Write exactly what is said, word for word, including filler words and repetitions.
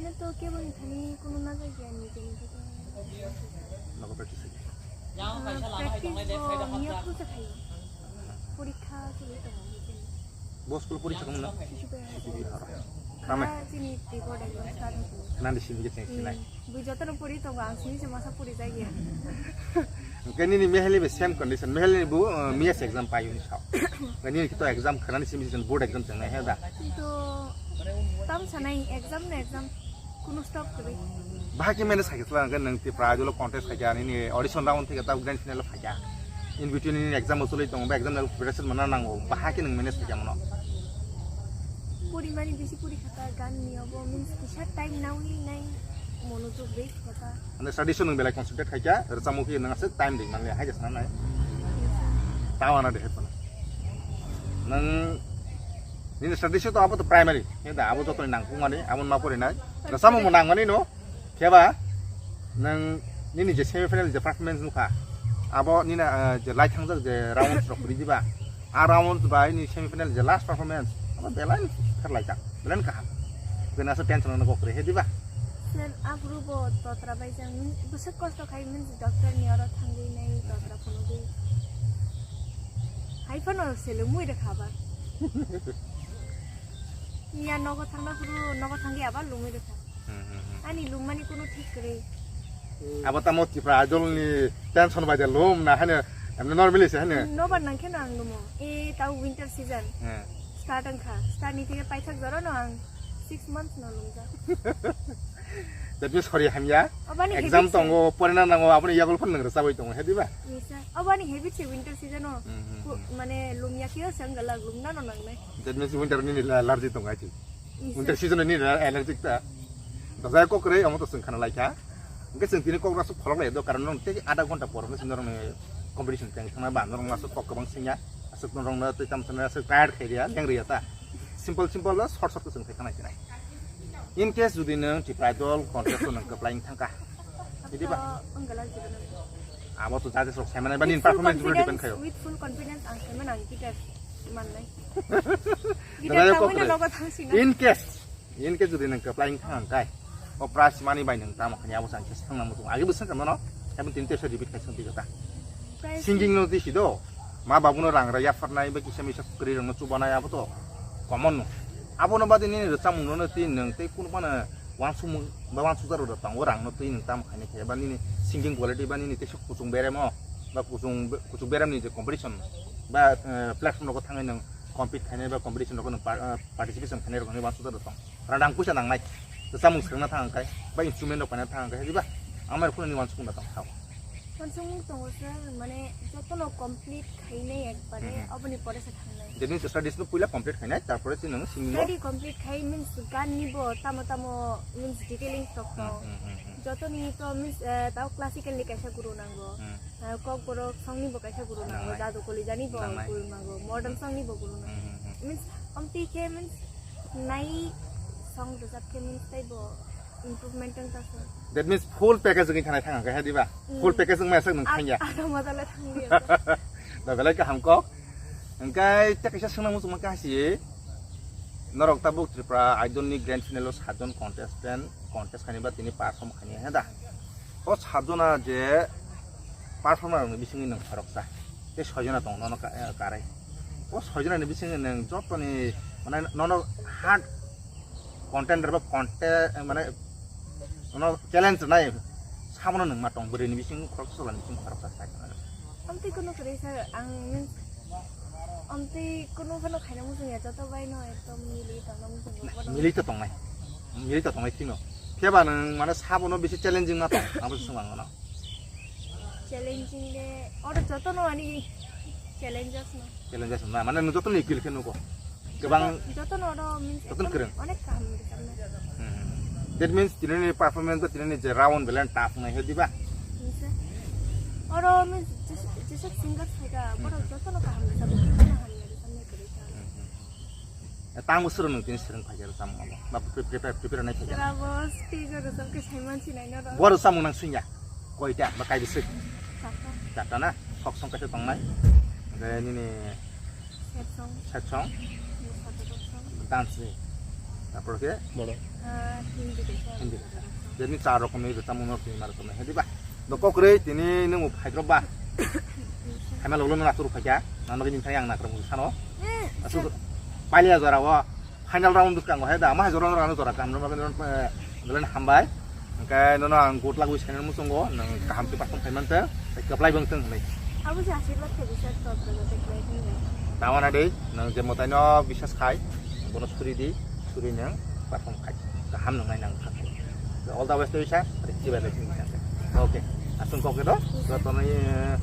Ino to kebo ni thani kuno na jagya ni jeni to. Nogo practice hai. Ah, practice bo miya khusa khai. Porikha choli tongo hijeni. Bo school porikha tongmano? Sisibihara. Sisibihara. Tame? Ah, chini tei board exam start hono. Nandi simi ke chengsi nai. Hmm. Bui jotono pori tongo, ang simi se masa pori jagya. Hwnkhe nini Meheli bai same condition. Meheli ni bo, uh, miya se exam pai hwnwi sao. Hwnkhe nini kito exam khwnani simi se board exam chengnai he da. Kintu tam sanai exam na exam. Kuno stop kwrwi. Bahai khe manage khai khe swlang hwnkhe nwng Tipra Idol o contest khai kha, nini audition round theke ta grand final o phai kha. In between nini exam bo choli tongo, ba exam ni preparation manna nango. Bahai khe nwng manage khai kha mano. Puri mani bisi puri khata gan ni obo means kisa time nawi nai monojog rwi khata. Ande study so nwng belai concentrate khai kha, rwchapmung khe nwng aswk time rwi manliya, hai khe sana nai. Tao ana de hepana. Nwng nini study so to abo to primary, he da abo jotoni nangkukmani, abo ma porinai. Rwchapmung bo nangmani no. Khe ba nwng nini je semi final je performance nukha, abo nini, eh, je lai thangjak je rounds rok kwrwi diba, a rounds bai ni semi final je last performance abo belai kher laijak, belai kaham. Kena se tension no kok re he diba. Sir, aphuru bo totra bai jang, min-, bwswk kosto khai, min doctor ni oro thangwi nai totra phunugwi. Hai phano selengmui rwkha ba. Miya nogo thangna phuru nogo thangwi abar lungwi rwkha. Hmm, hmm, hmm. Ani lungmani kuno thik kwrwi. Abo tamo Tipra Idol ni tension bai de lum na hane, emne normally se hane. Nobar nang kheno ang lumo. E tao winter season. Hmm. Start wngkha. Start ni theke paithak jora no ang six months no lumjak. That means sorry hamya. Obani exam habit se tongo, porina nango, aboni yagul phone nang rwchapwi tongo, he diba? Nisa. Obani habit se winter season o. Hmm, hmm, ku-, hmm. Mane lumya khe o se wngala lumna no nangnai. That means winter ni la-, allergy tongo achi. Nisa. Winter season ni la-, allergic ta. Dajai kok kwrwi, omo to chwng khana lai kha. Hwnkhe chwng tini kok aswk pholok lai do, karon norok tei adha ghonta por hwnkhe chwng norokni competition teng thangna ba norok aswk kok kwbang swngya, aswk norokno tei tamo sanai aswk tired khai rwya, leng rwya ta. Simple simple o short short khe chwng thai khanai sinai. In case jodi nwng Tipra Idol contest o nwng kwplai wng thangkha, bidi ba? Wngkha lang jibon. Abo to judges rok sai manai ba nini performance bo depend khayo. With full confidence ang sai mano ang guitar mannai. Guitar tangwi no nogo thangsinai. In case In case jodi nwng kwplai wngkha hwnkhe, o prize money bai nwng tamo khaini abo chang khe swngna muchung. Age bo swngkha nono, abo tini teisa repeat khai swngdi kha ta. Prize singing no tisi do, ma babu no rang rw yapharnai, bai kisa misa kwrwi rok no chubanai, abo to common no. Abono bade nini rwchapmung no twi nwng tei kunu phano uansukmung ba uansukjak rok tongo, rang no twi nwng tamo khaini khe ba nini singing quality ba nini teisa kuchung beremo ba kuchung, kuchuk berem ni je competition ba, eh, platform rogo thangwi nwng compete khainai ba competition rogo nwng par-, eh, participation khainai rokni uansukjak rok tong. Radang puisa nangnai. Samung swrwngna thang khe, ba instrument rok paina thang khe, diba? Amar khunani uansukmung da tong thao. Uansukmung tongo sir, mane jotono complete khainai ekbare, mhm, aboni pore se thangnai. Jadi studies no puila complete khainai, tarpore se nang singing no. Study complete khai means gan ni bo tamo tamo means detailing tok tong. Hmm, hmm, hmm, hmm. Jotoni to means, eh, tao classical ni kaisa guru nango. Hmm. Ah, Kokborok song ni bo kaisa guru nango, nangnai. Jadu Koli jani bo nangnai. Guru nango, modern song ni bo guru nango. Hmm, hmm, hmm. Means, omtwi khe means, nai song rwjak khe means teibo improvement wng ta sir. That means full package wngwi thanai thang khe, diba? Hmm. Full package wngmaya sak nwng thangya. Aro model thangya. Da belai kaham kok. Hwnkhe tei kaisa swngna muchungma khe hasi, norok tabuk Tripura Idol ni grand final o saat jon contestant contest khaini ba tini perform khaini he da. O saat jona je performer rokni bisingwi nwng khoroksa, tei soi jona tongo nono ka-, eh, karai. O soi jona ni bisingwi nwng jotoni, mane, nono hard contender ba conte-, mane, nono challenge rwnai sabono nwng ma tong, bwrwi ni bising khoroksa, chwla ni bising khoroksa sai tongmani. Amtwi kunu kwrwi sir, ang means, amtwi kunu phano khaina muchung ya, joto bai no ekdom mili tongna muchung ya, bono. Mili to tongnai, mili to tongnai tino. Phiya ba nwng mane sabono bisi challenging ma tong, abo se swng ang no. Challenging de, oro joto no ani challenges no. Challenges na, mane nwng joto ni equal khe nugo. Kwbang joto, joto no oro means joto ekdom kwrwng. Onek kaham rwchapnai. Hmm. That means tini ni performance ba tini ni je round belai tough nai he diba? Nise. Oro means jes-, jesuk singer phaika, borok joto no kaham rwchapnai, kebo no hamya rwchapnai kwrwi kha. Hmm, hmm, hmm. Tamo swrwng nwng tini swrwng phaikhe rwchapmung abo. Ba pre-, prepare, prepare nai phaikhe. Sir, abo stage o rwchap khe saiman sinai norok. Bo rwchapmung nang swngya. Koita ba kaibiswk? Charta. Charta na? Folk song kaisa tongnai. Hwnkhe nini sad song. Sad song. Nini sad song. Dance ni. Taporke? Bodo. Ah, hindi ko siya. Hindi ko siya. Jadi char rokom ni tamo no tini mar rokom. Hindi ba? Do kok re tini nung phai drop ba? Hai ma lolo na tur phai kya? Nang lagi ni thayang na kram sano. Eh, Asu sir. Pali aja rawa. Final round duk kang hai da. Ma jora na jora kam no ma ben ron. Hambai. Hingke nono ang good luck wish khainani muchungo, nwng kaham khe perform khaimantwng, tei kwplai bwngtwng hinwi. Abo se asirwad khe bisas kok jaga tei kwlai thangya. Tawana dei, nwng je mwtaino bisas khai, bono suri di, suri nwng perform khai. Kaham nwngnai nang kha khai. All the best to you, sir. Tei chibai bai sini kha. Okay. Aswng kok do, jotono, eh,